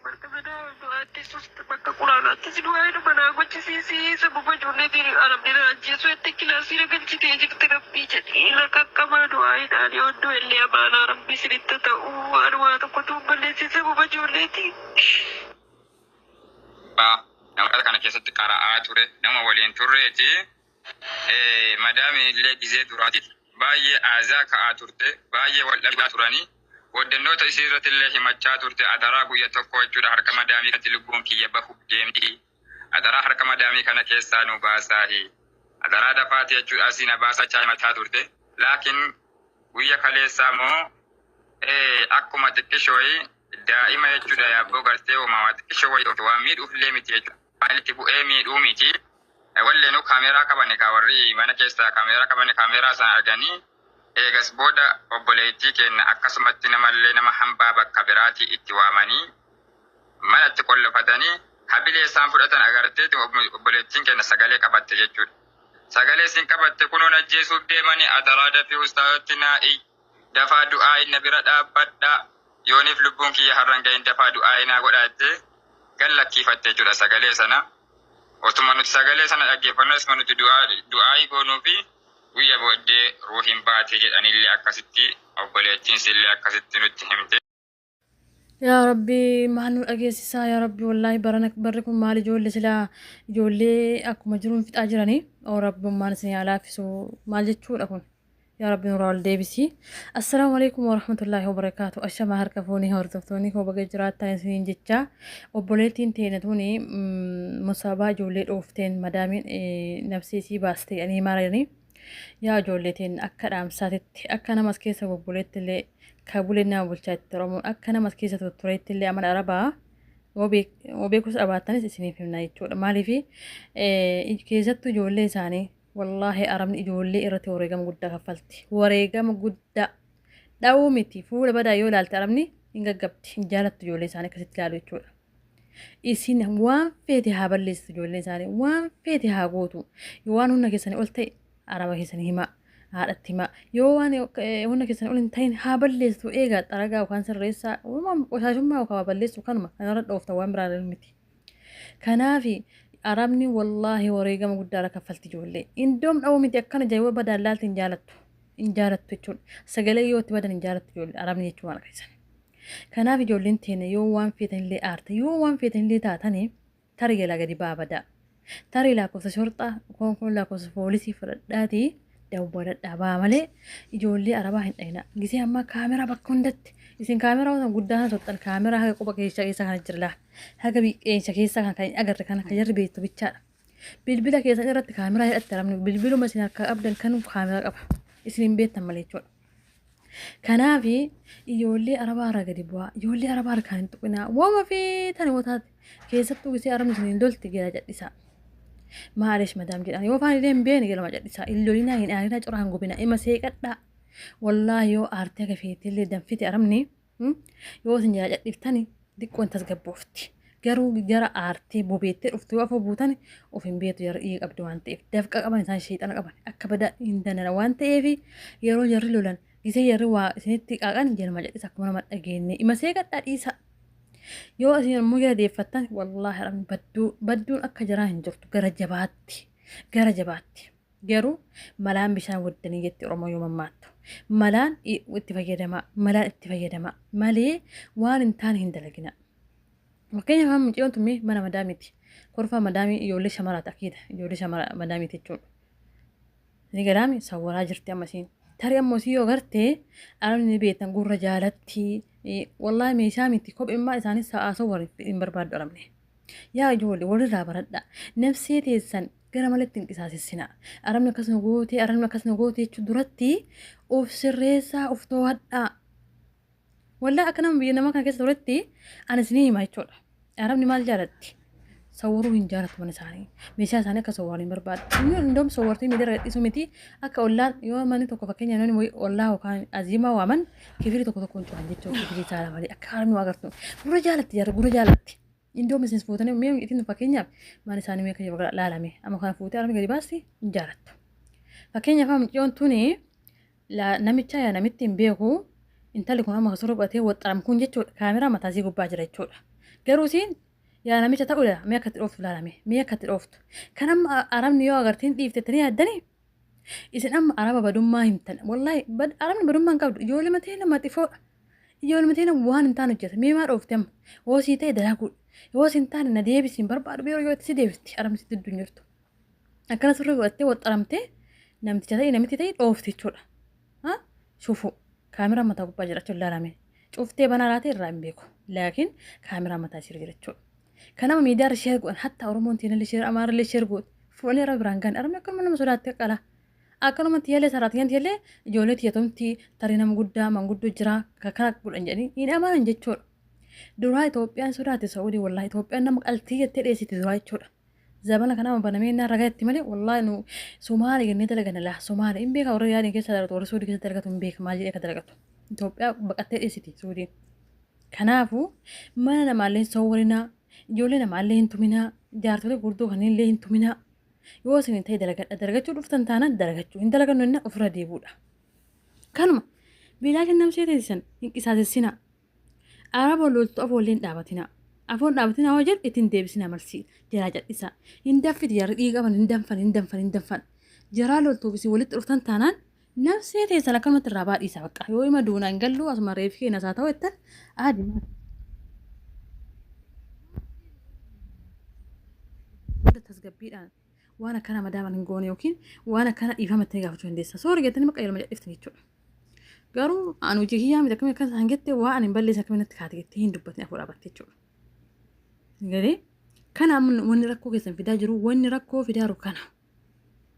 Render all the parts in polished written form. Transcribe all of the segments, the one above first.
Bakka sana du'aattis bakka quraanaattis du'aa jedhu naa gochisiisi sababa ijoolleetiin arabni na ajjeesu itti kilaasii na galchitee jirti rabbii jedhii na qaqqabaa du'aa hidhaan yoo du'e illee amaanaa rabbii isinitti ta'u waan waa tokkotu hin balleessin sababa ijoolleetiin. Nama kana keessatti qara'aa ture nama waliin turreeti. Madaamiin illee gizee duraatiif baay'ee aazaa ka'aa turte, baay'ee wal dhabaa turanii, goddannoota isii irratti illee himachaa turte, adaraa guyya tokko jechuudha harka madaamii kanatti lubbuun kiyya bahuuf deemti, adaraa harka madaamii kana keessaa nu baasaahi, adaraa dafaati jechuudha asii na baasachaa himataa turte. Laakiin guyya kaleessaa moo akkuma xiqqishooyi daa'ima jechuudha yaabboo gartee homaa waa xiqqishoo wayii waan miidhuuf illee miti jechuudha, waan itti bu'ee miidhuu miti. Walleenu kaameeraa qabani kaa, warri mana keessaa kaameeraa qabani, kaameeraa sana arganii eegas booda obboleettii keenna akkasumatti namallee nama hambaa bakka biraatii itti waamanii manatti qollofatanii habilee isaan fudhatan agarteeti obboleettiin keenya sagalee qabatte jechuudha. Sagalee isin qabatte kunoon ajjeesuuf deemanii, adaraa dafii ustaazatti naa dafaa du'aa inna bira dhaabbadhaa, yooniif lubbuun kiyya har'an gahin dafaa du'aa inaa godhaa jettee gad lakkiifatte jechuudha sagalee sana. Otuma nuti sagalee sana dhaggeeffannu, asuma nuti du'aayii goonuu fi guyya booddee ruuhiin baate jedhanillee akkasitti obboleettiin illee akkasitti nutti himte. Yaa Rabbi, maal nu dhageessisaa? Yaa Rabbi, wallaahi barana barri kun maal? Ijoollee silaa ijoollee akkuma jiruun fixaa jiranii. Oo Rabbummaan isin haa laaffisu. Maal jechuudha kun? Yaa Rabbi, nurraa ol deebisi. Assalaamu alaikum warahmatullaahi wabarakaatu. Ashamaa, harka fuunii hordoftoonni koo, baga jiraattan isiniin jecha. Obboleettiin teenya tuni musaabaa ijoollee dhoofteen madaamiin nafsee isii baaste jedhanii maranii. Yaa ijoollee teenya, akka dhaamsaatitti, akka namas keessa bubbuleetti illee ka bulee nama bulchaa itti Oromoon, akka namas keessa tuttureetti illee amala Arabaa yoo beekus dhabaattanis isiniif himna jechuudha. Maaliif? Keessattuu ijoollee isaanii, wallaahi Arabni ijoollee irratti wareegama guddaa kaffalti. Wareegama guddaa dha'uu miti, fuula badaa yoo ilaalte Arabni hin gaggabdi, hin jaalattu ijoollee isaanii akkasitti ilaalu jechuudha. Isin waan feete haa balleessitu, ijoollee isaanii waan feete haa gootu. Yoo waan humna keessanii ol ta'e Araba keessanii himaa, haadhatti himaa. Yoo waan humna keessanii ol hin ta'in haa balleessitu, eegaa xaragaa yookaan sirreessaa qoshaashummaa yookaan waa balleessu kanuma kanarra dhoofta, waan biraa miti. Kanaaf Arabni wallaahi wareegama guddaa irra kaffalti ijoollee. Indoom dha'uu miti, akkana jawwee badaan laalti hin jaalattu. Hin jaalattu jechuudha. Sagalee yoo itti badan hin jaalattu ijoollee Arabni jechuun waan keessan. Kanaaf ijoolleen teenya, yoo waan feetanillee aarte, yoo waan feetanillee taatanii, tarii galaa gadi ba'aa badaa. Tarii lakkoofsa shorxaa kun lakkoofsa poolisii fudhadhaatii dawwaladhaa ba'aa malee ijoollee Arabaa hin dhayina. Gisee ammaa kaameraa bakka hundatti isin kaameraa waan guddaa kana soxxan, kaameraa haga quba keessa keessa kana jira laa. Haga qeensa keessa kan hin agarre kana kan jarri beektu bichaadha. Bilbila keessan irratti kaameraa hidhatte Arabni, bilbiluma isin harkaa qabdan kan kaameraa qaba. Isin hin beektan malee jechuudha. Kanaaf ijoollee Arabaa irraa gadi bu'aa. Ijoollee Arabaa harkaan hin tuqinaa. Waama feetan yoo taate, keessattuu gisee Arabni isin hin lolti gara cadhisaa. Maalish madaam jedhan yoo afaan illee hin beekne galma cadhisaa. Hin lolinaa, hin aarinaa, coraa hin gubinaa. Ima seeqadhaa. Wallaahi yoo aartee haga feetillee danfite Arabni, yoo isin jala cadhiftani xiqqoon tasgabboofti. Garuu gara aartee bobeettee dhuftu yoo afoo buutan of hin beektu, jarri dhiiga qabdi waan ta'eef. Dafqa qaban isaan, sheexana qaban, akka bada hin danda'an waan ta'eef, yeroo jarri lolan, gisee jarri waa isinitti qaaqan, jalma cadhisa, akkuma nama dhageenye ima seeqadhaa dhiisa. Yoo isin ammoo jala deeffattan, wallaahi Arabni badduu badduun akka jaraa hin jirtu, gara jabaatti, gara jabaatti. Garuu malaan bishaan waddanii jetti Oromoo yoo mammaattu. Malaan itti fayyadamaa, malaan itti fayyadamaa malee waan hin taane hin dalagina. Fakkeenyaaf amma mucayyoon tun mee mana madaamiiti. Korfaa madaamii ijoollee shamaraati akiida. Ijoollee shamara madaamiiti jechuudha. Ni galaami sawwaraa jirti amma isiin. Tarii ammoo isii yoo gartee Arabni ni beektan gurra jaalatti. Wallaahi meeshaa miti, kophee isaanis sa'aa sawwar hin barbaaddu Arabni. Yaa ijoollee, walirraa baradhaa. Nafsee teessan gara malatti hin qisaasessinaa. Arabni akkas nu gootee, Arabni akkas nu gootee jechuu duratti of sirreessaa, of to'adhaa. Wallaahi akka nama biyya namaa kana keessa turetti ani isinii hima jechuudha. Arabni maal jaalatti? Sawwaruu hin jaalatu mana isaanii. Meeshaa isaanii akka sawwaran hin barbaadu. Inni indoom sawwartee miidiyaa irra gadhiisuu miti, akka ollaan yoo manni tokko, fakkeenya namni wayii ollaa yookaan aziimaa waaman, kifirii tokko tokkoon cufan jechuudha. Kifirii saala malee akka Arabni waa agartu. Gurra jaalatti jarri, gurra jaalatti. Indoom isin fuutanii mee ittiin fakkeenyaaf mana isaanii mee kan laalame amma kana fuutee Arabni gadi baasti hin jaalattu. Fakkeenyaaf amma mucayyoon tuni namicha yaa namitti hin beeku, intalli kun amma suura godhatee waxxaram kun jechuudha, kaameraa mataa isii gubbaa jira jechuudha. Garuu isiin yaa namicha ta'uudha mee akka itti dhooftu ilaalame mee akka itti dhooftu. Kan amma arabni yoo agartiin dhiiftettanii yaaddanii isin amma araba badummaa himtan. Wallaahi arabni badummaa hin qabdu ijoollee matee nama xifoodha. Ijoollee matee nama waan hin taane hojjeta. Mee maa dhoofte amma? Hoo sii ta'e dalaguudha. Yoo sin taane na deebisi hin barbaadu yeroo yoo itti si deebisti arabni sitti diddu hin jirtu. Akkana sirrii godhattee waxxaramtee namticha ta'e namitti ta'e dhoofti jechuudha. Ha? Shufu kaameraa mataa gubbaa jira jechuudha ilaalame. Cuftee banaa laatee irraa hin beeku. Laakiin kaameraa mataa isii jira jechuudha. Kanama miidiyaa irra sheer godhan hatta Oromoon tiinallee sheer Amaarallee sheer godhu. Fuudhanii irra biraan gahan arabni akkanuma nama sodaatte qala. Akkanuma tiyyalee saraatiin tiyyalee ijoollee tiyyatumti tarii nama guddaa manguddoo jira kana godhan jedhanii hin amanan jechuudha. Duraa Itoophiyaan sodaate Saa'udii wallaahi Itoophiyaan nama qaltii jettee dheessiti duraa jechuudha. Zabana kana amma banamee innaa ragaa itti malee wallaahi nu Somaali jennee dalagana laa Somaali hin beeka warri yaadin keessa dalagatu warri Suudii keessa dalagatu hin beeka maal jedhee akka dalagatu. Itoophiyaa baqattee dheessiti Suudiin. Kanaafuu mana namaallee hin soowwarinaa ijoollee namaallee hin tuminaa jaartolee gurguddoo kanneen hin tuminaa. Yoo isin hin ta'e dalagadha dalagachuu dhuftan taanaan dalagachuu hin dalagannu innaa ofirra deebuudha. Kanuma bilaashin namsee teessisan hin qisaasessinaa. Araba loltu afoo illee hin dhaabatinaa. Afoon dhaabatinaa hoo jedhu ittiin deebisinaa malsii jaraa cadhisaa. Hin danfiti jarri dhiiga qaban hin danfan hin danfan hin danfan. Jaraa loltuuf isin walitti dhuftan taanaan nafsee teessan akkanumatti irraa baadhiisa bakka. Yoo ima duunaa hin gallu asuma reefi keenya isaa ta'u jettan aadi maal. Tasgabbiidhaan waan akkana madaaman hin goone yookiin waan akkana dhiifama itti gaafachuu dandeessa. Soori jettanii bakka yeroo cadhiftan jechuudha. Garuu ani hojii kiyyaa miti akkamiin akkas isaan jette waa ani hin balleesse akkamiin natti kaate jettee hin dubbatin afur dhaabatte jechuudha. Galee kana amma wanni rakkoo keessan fidaa jiru wanni rakkoo fidaa jiru kana.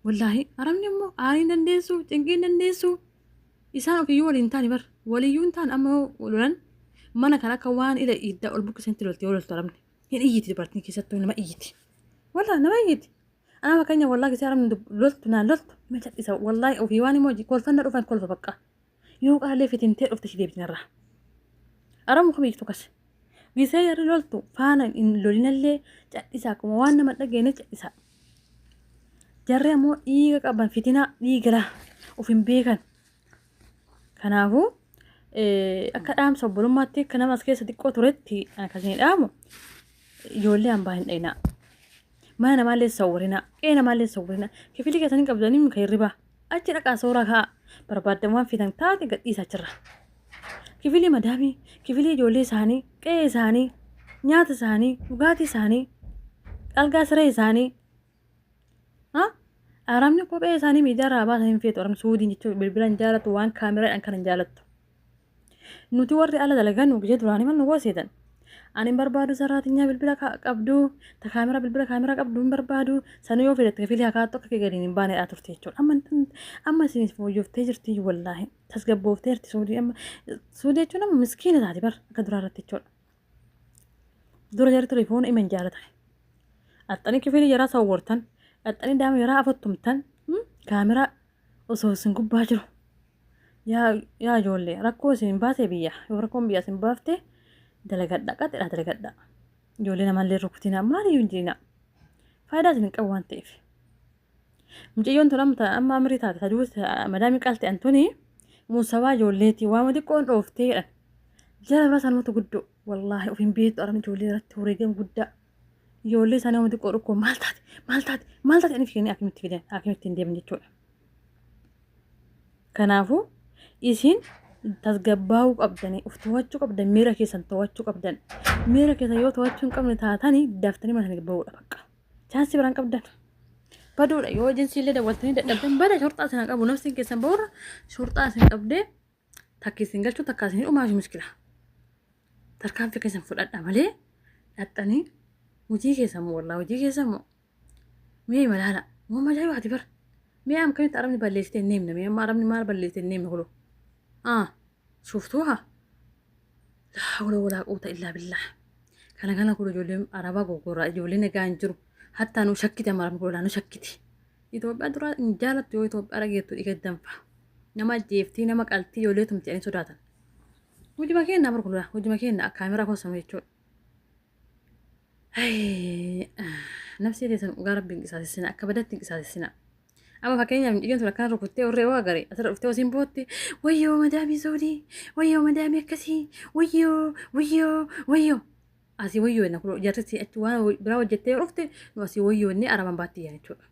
Wallaahi arabni immoo aarii hin dandeessu cinqii hin dandeessu isaan ofiyyuu waliin taane bar waliyyuu hin taane amma yoo lolan mana kan akka waan ila iddaa ol buqqisanitti lolti yoo loltu arabni hin iyyiti dubartiin keessattuu nama iyyiti. Wallaahi nama iyyiti. Ana fakkeenya wallaahi gisee arabni loltu naan loltu nama cadhisa wallaahi ofii waan immoo kolfanna dhufan kolfa bakka. Yoo qaalee fitintee dhufte si deebitin irraa. Arabni kamiyyuu tokkos. Gisee jarri loltu faana hin lolinallee cadhisa akkuma waan nama dhageenye cadhisa. Jarri ammoo dhiiga qaban fitinaa dhiiga of hin beekan. Kanaafuu akka dhaamsa obbolummaatti akka nama as keessa xiqqoo turetti akkasiin dhaamu ijoollee hambaa hin dhayinaa. Mana namaallee sawwarinaa. Qe'ee namaallee sawwarinaa. Kifilii keessanii qabdanii muka hirribaa. Achi dhaqaa sooraa kaa'aa. Barbaaddan waan feetan taate gadhiisaa achirra. Kifilii madaamii, kifilii ijoollee isaanii, qe'ee isaanii, nyaata isaanii, dhugaatii isaanii, algaa siree isaanii. Ha? Arabni kophee isaanii miidiyaarraa baasan hin feetu. Arabni Suudiin jechuun bilbila hin jaalatu waan kaameraadhaan kan hin jaalattu. Nuti warri ala dalagannu gisee duraanii mal nu gooseetan. Ani hin barbaadu saraatinyaa bilbila qabdu, ta kaameraa bilbila kaameraa qabdu hin barbaadu. Sanuu yoo fedhatte kafilii hakaattu akka kee gadiin hin baanedha turte jechuudha. Amma amma isin fooyyooftee jirti wallaahi. Tasgabboofteerti Suudii amma Suudii jechuun amma miskiina taati bar akka duraa irratti jechuudha. Dura jarri telefoona ima hin jaalatan. Dhaxxanii kifilii jaraa sawwartan, dhaxxanii daama jaraa afottumtan, kaameraa osoo isin gubbaa jiru. Yaa yaa ijoollee rakkoo isin hin baasee biyya yoo rakkoon biyya isin baafte dalagadha qaxidha dalagadha. Ijoollee namallee rukutina maaliyyuu hin jirina. Faayidaa isin hin qabu waan ta'eef. Mucayyoon tun amma amma amrii taate saduu madaamii qalte antuni muusawaa ijoolleeti waama xiqqoon dhooftee jedhan. Jara bira sanumatu guddoo wallaahi of hin beektu arabni ijoollee irratti wareegama guddaa. Ijoollee isaanii waama xiqqoo dhukkoo maal taate maal taate maal taate inni fiiganii akimitti fidan akimitti hin deeman jechuudha. Kanaafuu isin tasgabbaa'uu qabdanii of to'achuu qabdan miira keessan to'achuu qabdan miira keessan yoo to'achuu hin qabne taatanii daftanii mana sana bahuudha bakka. Chaansii biraan qabdan. Baduudha yoo ejensiilee illee dawwaltanii dadhabdan bada shorxaa isin qabu nafsiin keessan bahurra shorxaa isin qabdee takki isin galchuu takka isin hidhu maafi muskila. Tarkaanfii keessan fudhadha malee dhaxxanii hojii keessan moo wallaa hojii keessan moo mee malaala waan ajaa'ibaati bara. Mee am kamitti arabni balleessite hin neemne mee amma arabni maal balleessite hin neemne holo. Ah shuftuu haa. Laa hawla walaa quwwata illaa billah. Kana kana kun ijoolleen arabaa goggoraa ijoolleen nagaa hin jiru. Hattaa nu shakkiti amma arabni kun nu shakkiti. Itoophiyaa dura hin jaalattu yoo Itoophiyaa dhageettu dhiiga danfa. Nama ajjeeftii nama qaltii ijoollee tumti jedhanii sodaatan. Hojima keenya bar kun hojima keenya kaameraa koosanu jechuudha. Nafsii teessan dhugaa rabbiin qisaasessina akka badatti hin qisaasessina. Amma fakkeenyaaf mucayyoon tun akkana rukuttee warree waa gare asirra dhuftee osiin bootti wayyoo madaamii soodii wayyoo madaamii akkasii wayyoo wayyoo wayyoo. Asii wayyoonna kun jarri achi waan biraa hojjettee dhufte nu asii wayyoonnee araban baatti iyyan jechuudha.